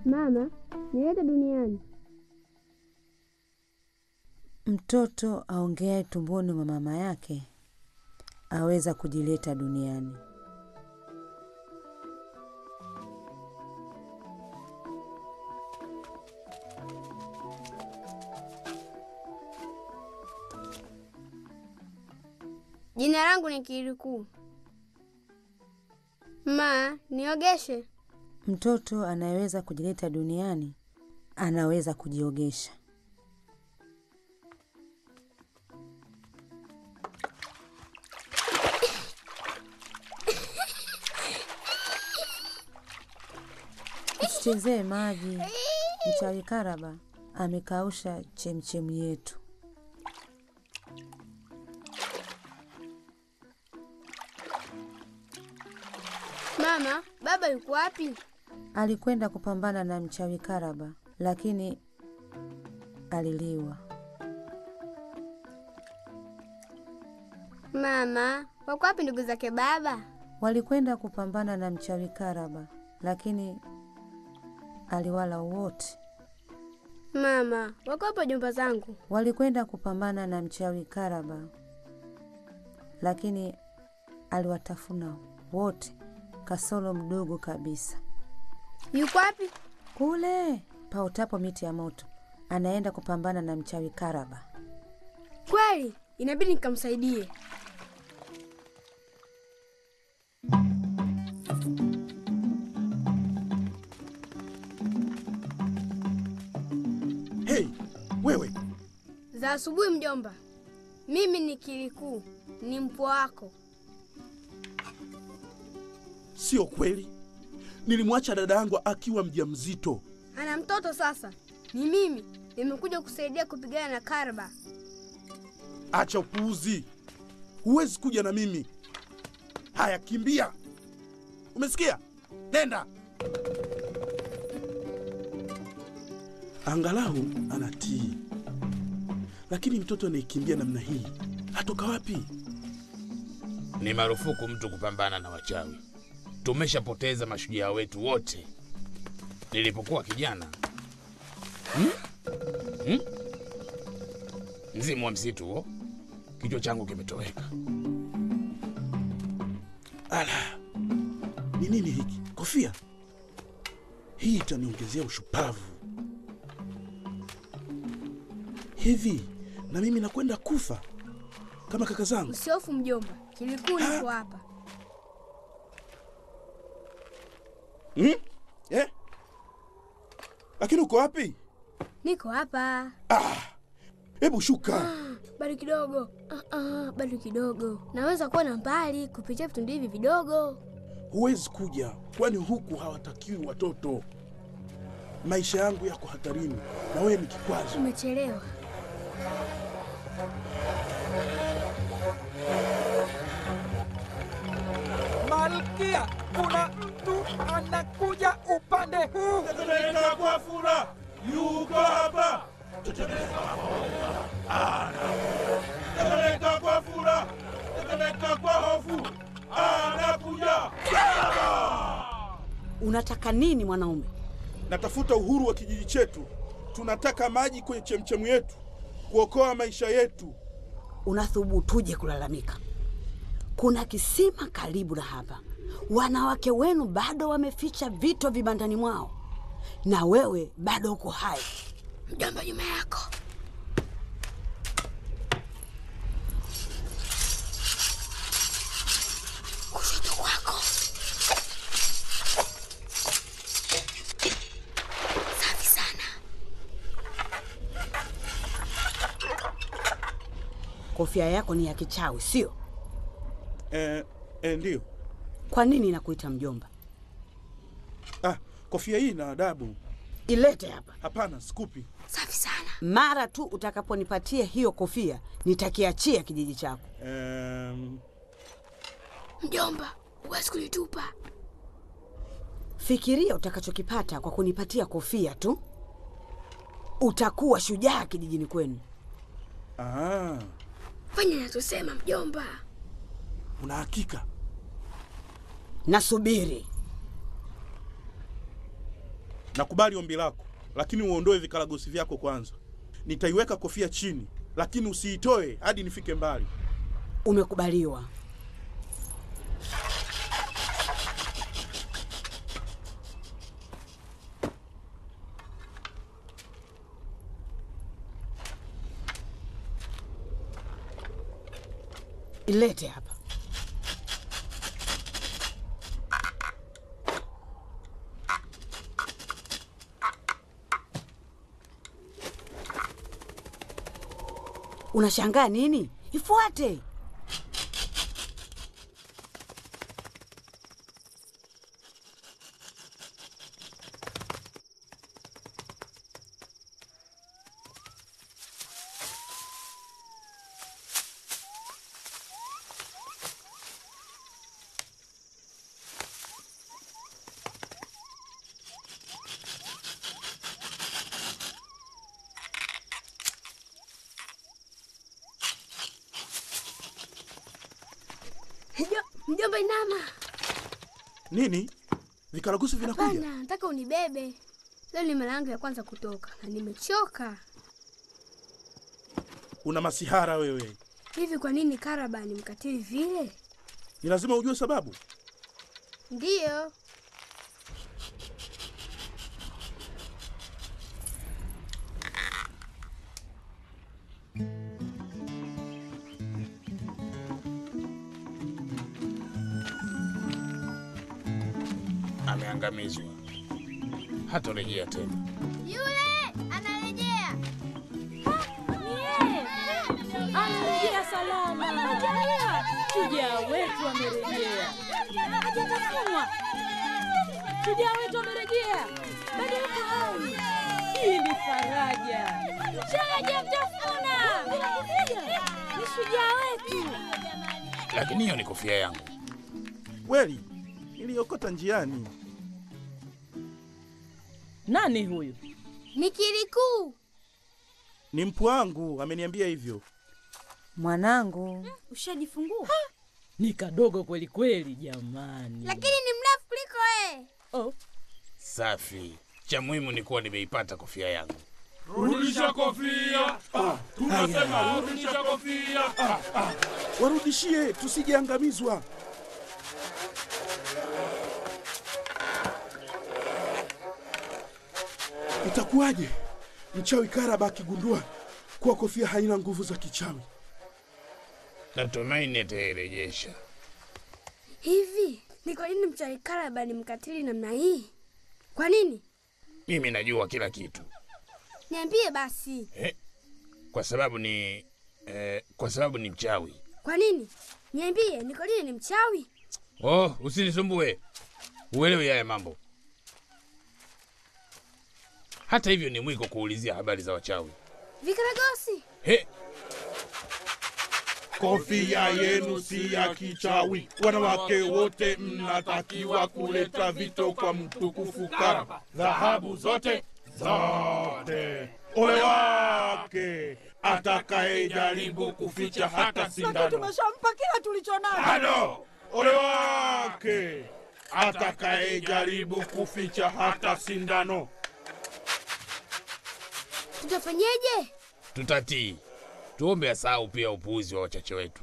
Mama, nilete duniani. Mtoto aongeaye tumboni mwa mama yake aweza kujileta duniani. Jina langu ni Kirikou. Ma, niogeshe. Mtoto anayeweza kujileta duniani anaweza kujiogesha. Usichezee maji. Mchawi Karaba amekausha chemchemi yetu. Mama, baba yuko wapi? Alikwenda kupambana na mchawi Karaba, lakini aliliwa. Mama, wako wapi ndugu zake baba? Walikwenda kupambana na mchawi Karaba, lakini aliwala wote. Mama, wako wapi jomba zangu? Walikwenda kupambana na mchawi Karaba, lakini aliwatafuna wote kasoro mdogo kabisa. Yuko wapi? Kule paotapo miti ya moto. Anaenda kupambana na mchawi Karaba. Kweli, inabidi nikamsaidie. Hey, wewe. Za asubuhi mjomba. Mimi ni Kirikou, ni mpwa wako. Sio kweli. Nilimwacha dada yangu akiwa mjamzito. Ana mtoto sasa. Ni mimi nimekuja kusaidia kupigana na Karaba. Acha upuuzi. Huwezi kuja na mimi. Haya, kimbia. Umesikia? Nenda. Angalau anatii. Lakini mtoto anayekimbia namna hii, atoka wapi? Ni marufuku mtu kupambana na wachawi. Tumeshapoteza mashujaa wetu wote. Nilipokuwa kijana. Mzimu wa msitu huo, kichwa changu kimetoweka. Ala. Ni nini hiki? Kofia. Hii itaniongezea ushupavu. Hivi na mimi nakwenda kufa kama kaka zangu. Usihofu mjomba, Kirikou niko hapa. Eh? Lakini uko wapi? Niko hapa. Hebu shuka. Bado kidogo. Bado kidogo. Naweza kuwa na mbali kupitia vitundu hivi vidogo. Huwezi kuja, kwani huku hawatakiwi watoto. Maisha yangu yako hatarini na wewe ni kikwazo. Umechelewa. Malkia, kuna mtu anakuja upande huu. Tetemeka kwa furaha, yuko hapa. Tetemeka kwa hofu, anakuja. Tetemeka kwa furaha, tetemeka kwa hofu, anakuja. Unataka nini mwanaume? Natafuta uhuru wa kijiji chetu. Tunataka maji kwenye chemchemu yetu, kuokoa maisha yetu. Unathubutuje kulalamika? Kuna kisima karibu na hapa. Wanawake wenu bado wameficha vito vibandani mwao. Na wewe bado uko hai. Mjomba, nyuma yako. Kushoto kwako. Safi sana. Kofia yako ni ya kichawi, sio? Ndio. Kwa nini nakuita mjomba? Kofia hii ina adabu. Ilete hapa. Hapana, sikupi. Safi sana. Mara tu utakaponipatia hiyo kofia, nitakiachia kijiji chako. Mjomba, huwezi kunitupa. Fikiria utakachokipata kwa kunipatia kofia tu. Utakuwa shujaa kijijini kwenu. Ah. Fanya ninachosema mjomba. Una hakika? Nasubiri. Nakubali ombi lako, lakini uondoe vikaragosi vyako kwanza. Nitaiweka kofia chini, lakini usiitoe hadi nifike mbali. Umekubaliwa. Ilete hapa. Unashangaa nini? Ifuate. Mjomba, inama. Nini? Vikaragosi vinakuja? Hapana, nataka unibebe. Leo ni mara yangu ya kwanza kutoka na nimechoka. Una masihara wewe. Hivi kwa nini Karaba ni mkatili vile? Ni lazima ujue sababu. Ndiyo. Ameangamizwa. Hatorejea tena. Yule anarejea. Anarejea salama. Shujaa wetu amerejea. Hajatafunwa. Shujaa wetu amerejea. Bado yuko hai. Hii ni faraja. Mchawi hajamtafuna. Ni shujaa wetu. Lakini hiyo ni kofia yangu. Kweli niliokota njiani. Nani huyu? Ni Kirikou. Ni mpwa wangu ameniambia hivyo. Mwanangu, ushajifungua? Ni kadogo kweli kweli jamani. Lakini ni mrefu kuliko wewe. Oh. Safi. Cha muhimu ni kuwa nimeipata kofia yangu. Rudisha kofia. Tunasema rudisha kofia. Warudishie tusijeangamizwa. Itakuwaje mchawi Karaba akigundua kuwa kofia haina nguvu za kichawi? Natumaini atairejesha. Hivi ni kwa nini mchawi Karaba ni mkatili namna hii? Kwa nini? Mimi najua kila kitu. Niambie basi. Kwa sababu ni kwa sababu ni mchawi. Kwa nini? Niambie, ni kwa nini ni mchawi? Oh, usinisumbue. Uelewe haya mambo. Hata hivyo ni mwiko kuulizia habari za wachawi. Vikaragosi. He. Kofia yenu si ya kichawi. Wanawake wote mnatakiwa kuleta vito kwa mtukufu Karaba. Dhahabu zote zote. Ole wake atakayejaribu kuficha hata sindano. Tumeshampa kila tulichonacho. Halo. Ole wake atakayejaribu kuficha hata sindano. Tutafanyeje? Tutatii. Tuombe asahau pia upuuzi wa wachache wetu.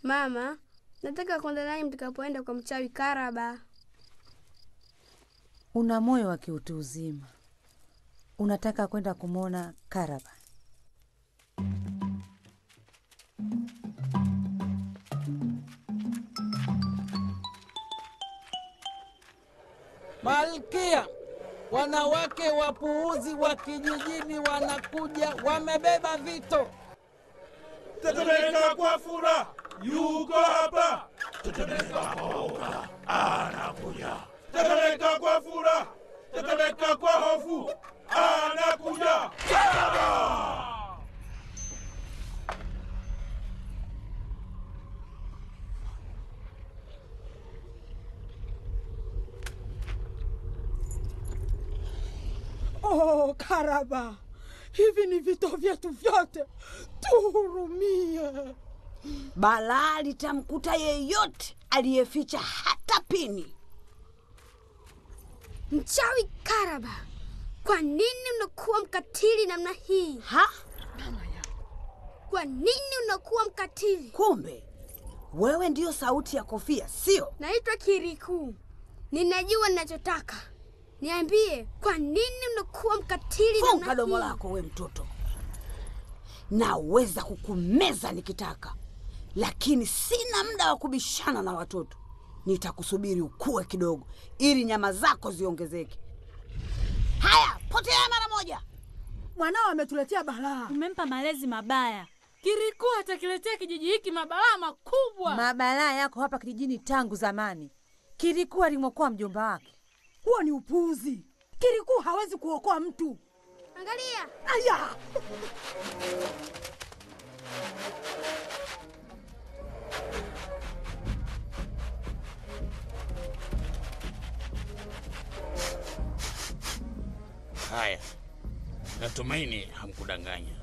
Mama, nataka kwenda naye mtakapoenda kwa mchawi Karaba. Una moyo wa kiutu uzima. Unataka kwenda kumwona Karaba. Malkia, wanawake wapuuzi wa kijijini wanakuja wamebeba vito. Tetemeka kwa furaha, yuko hapa. Tetemeka kwa hofu, anakuja. Tetemeka kwa furaha, tetemeka kwa hofu, anakuja. Oh, Karaba, hivi ni vito vyetu vyote, tuhurumie. Balaa litamkuta yeyote aliyeficha hata pini. Mchawi Karaba, kwa nini unakuwa mkatili namna hii? Ha? Kwa nini unakuwa mkatili? Kumbe wewe ndiyo sauti ya kofia, sio? Naitwa Kiriku, ninajua ninachotaka. Niambie, kwa nini unakuwa mkatili namna hii? Funga domo lako we mtoto. Naweza kukumeza nikitaka, lakini sina muda wa kubishana na watoto. Nitakusubiri ukue kidogo ili nyama zako ziongezeke. Haya, potea mara moja. Mwanao ametuletea balaa. Umempa malezi mabaya. Kiriku atakiletea kijiji hiki mabalaa makubwa. Mabalaa yako hapa kijijini tangu zamani. Kiriku alimwokoa mjomba wake. Huo ni upuuzi. Kiriku hawezi kuokoa mtu. Angalia. Aya! Haya, natumaini hamkudanganya.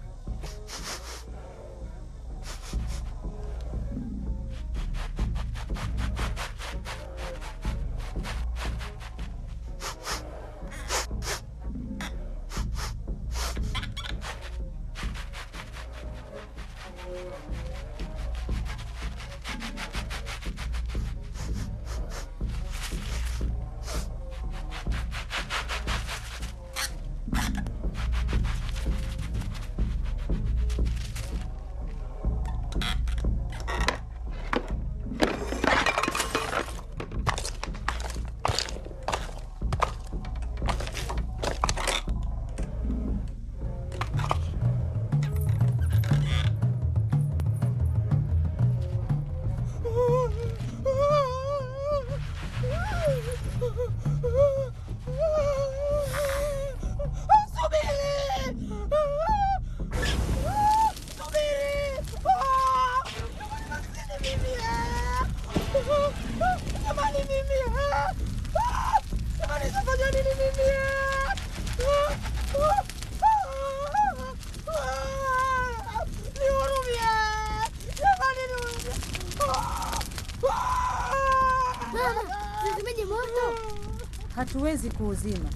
Hatuwezi kuuzima.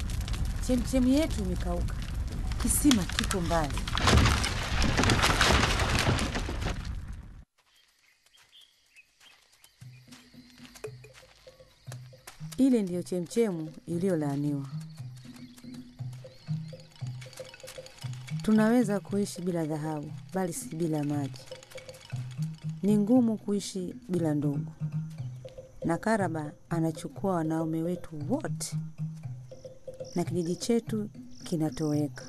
Chemchemi yetu imekauka, kisima kiko mbali. Ile ndiyo chemchemu iliyolaaniwa. Tunaweza kuishi bila dhahabu, bali si bila maji. Ni ngumu kuishi bila ndugu. Na Karaba anachukua wanaume wetu wote, na kijiji chetu kinatoweka.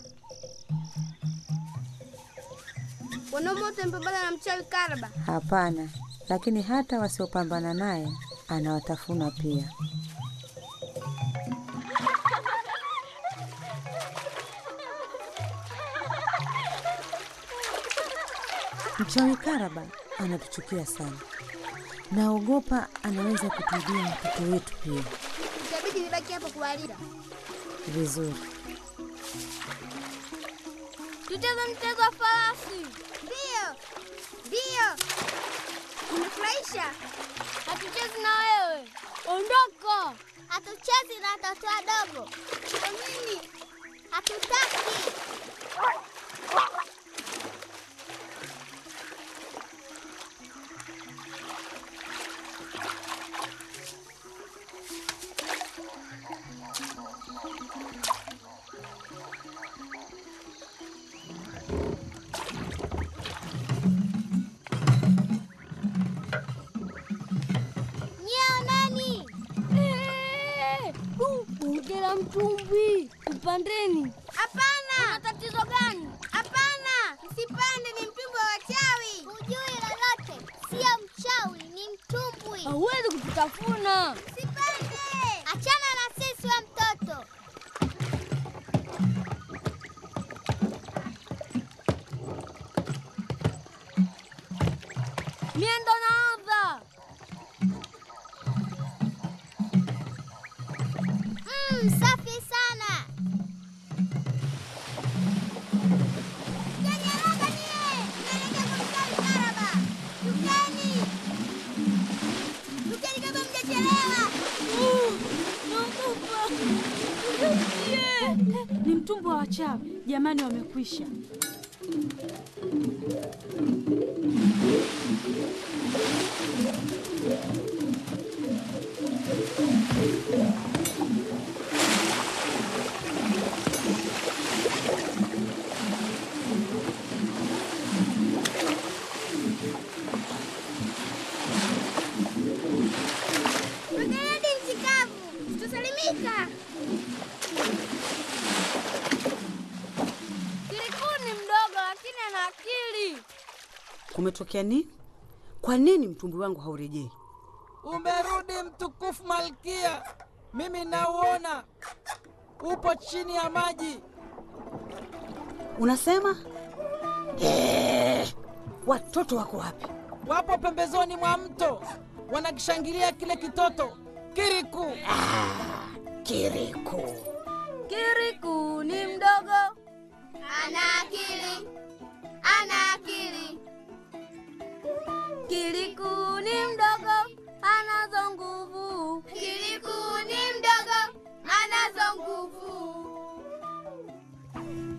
Wanaume wote wamepambana na mchawi Karaba? Hapana, lakini hata wasiopambana naye anawatafuna pia. Mchawi Karaba anatuchukia sana. Naogopa anaweza kutuibia watoto wetu pia. Itabidi nibaki hapa kuwalinda. Vizuri. Tucheze mchezo wa farasi. Ndio. Ndio. Unafurahisha? Hatuchezi na wewe. Ondoka. Hatuchezi na watoto wadogo. Kwa nini? Hatutaki. Mtumbwi, upandeni. Hapana. Una tatizo gani? Hapana, msipande, ni mtumbwi wa wachawi. Hujui lolote, sio mchawi, ni mtumbwi. Hauwezi kututafuna. Msipande. Achana na sisi wa mtoto. Mie ndo naanza. Safi sana. Ni mtumbwi wa wachawi. Jamani, wamekwisha. Tugerudi nchi kavu, tutasalimika. Kiriku ni mdogo lakini ana akili. Kumetokea nini? Kwa nini mtumbwi wangu haurejei? Umerudi mtukufu Malkia, mimi nauona upo chini ya maji. Unasema? Watoto wako wapi? Wapo pembezoni mwa mto, wanakishangilia kile kitoto Kiriku. Kiriku. Kiriku ni mdogo, Ana akili, ana akili. Kiriku ni mdogo, anazo nguvu. Kiriku ni mdogo, anazo nguvu.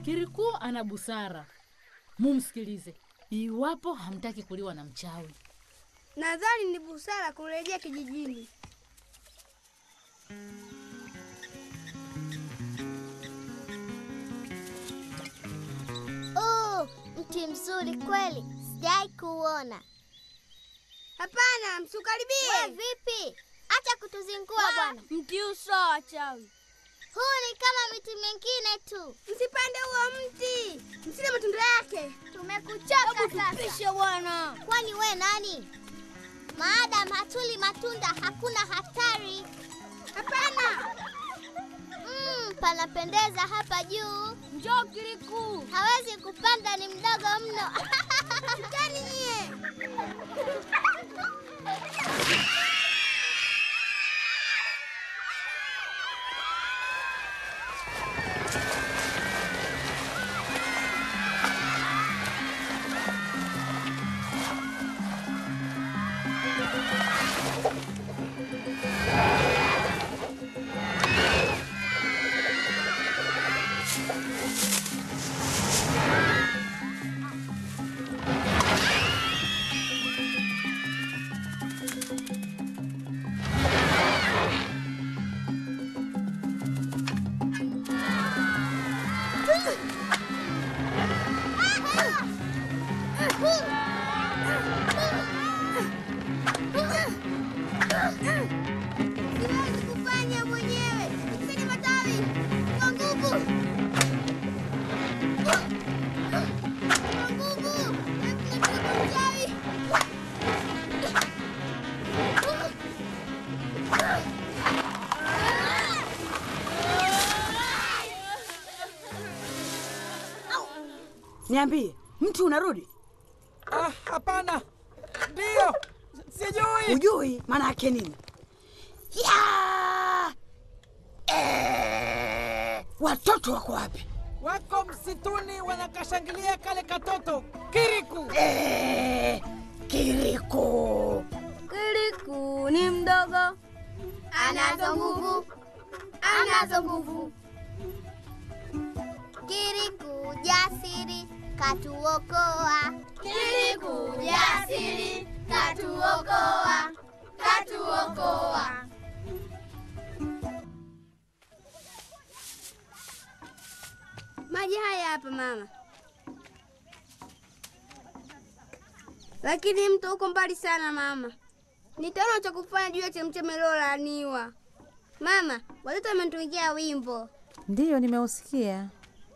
Kiriku ana busara, mumsikilize iwapo hamtaki kuliwa na mchawi. Nadhani ni busara kurejea kijijini. Oh, mti mzuri kweli, sijai kuona. Hapana, msiukaribie. We vipi? Acha kutuzingua bwana. Mti uso wa wachawi. Huu ni kama miti mingine tu. Msipande huo mti, msile matunda yake. Tumekuchoka Hebu sasa. tupishe bwana. Kwani we nani? Maadam hatuli matunda, hakuna hatari. Hapana. Panapendeza hapa juu. Njoo Kiriku. Hawezi kupanda, ni mdogo mno. Shikani nyie. Siwezi kufanya mwenyewe. Nikusanye matawi kwa nguvu. Kwa nguvu. Tunataka mchawi. Niambie, mti unarudi? Hapana. Ndio, sijui. Hujui maana yake nini? Ya! Watoto wako wapi? Wako msituni wanakashangilia kale katoto Kiriku. Kiriku. Kiriku ni mdogo, Anazo nguvu, anazo nguvu. Kiriku jasiri katuokoa. Kiriku jasiri katuokoa, katuokoa. Maji haya hapa mama. Lakini mto uko mbali sana mama. Nitaona cha kufanya juu ya chemchemi iliyolaaniwa. Mama, watoto wamenitungia wimbo. Ndiyo, nimeusikia.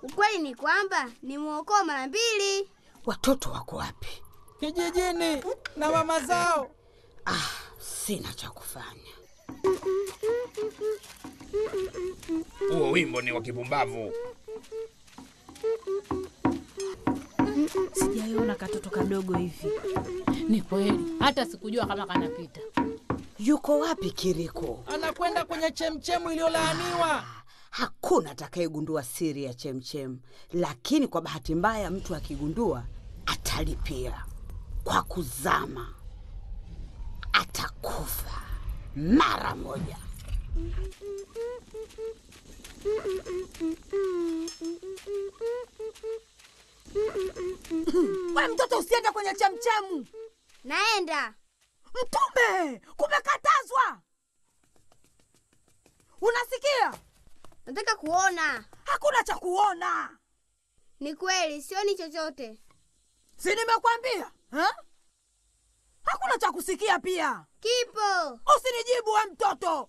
Ukweli ni kwamba nimuokoa mara mbili. Watoto wako wapi? Kijijini na mama zao. Sina cha kufanya. Huo wimbo ni wa kipumbavu. Sijaiona katoto kadogo hivi. Ni kweli, hata sikujua kama kanapita. Yuko wapi Kiriku? Anakwenda kwenye chemchemu iliyolaaniwa. Hakuna atakayegundua siri ya chemchem, lakini kwa bahati mbaya mtu akigundua atalipia kwa kuzama, atakufa mara moja. We mtoto, usiende kwenye chemchemu. Naenda. Mtume, kumekatazwa. Unasikia? Nataka kuona. Hakuna cha kuona. Ni kweli, sioni chochote. Si nimekwambia? Ha? Hakuna cha kusikia pia. Kipo. Usinijibu we mtoto.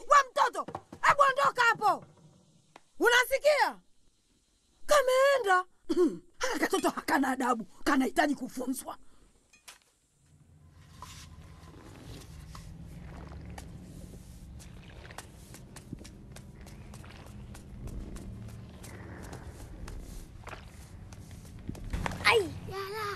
We mtoto, hebu ondoka hapo. Unasikia? Kameenda. Haka katoto hakana adabu, kanahitaji kufunzwa. Ai, yala.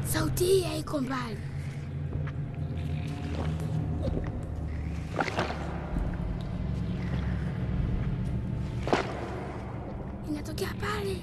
Sauti hii haiko mbali. Inatokea pale.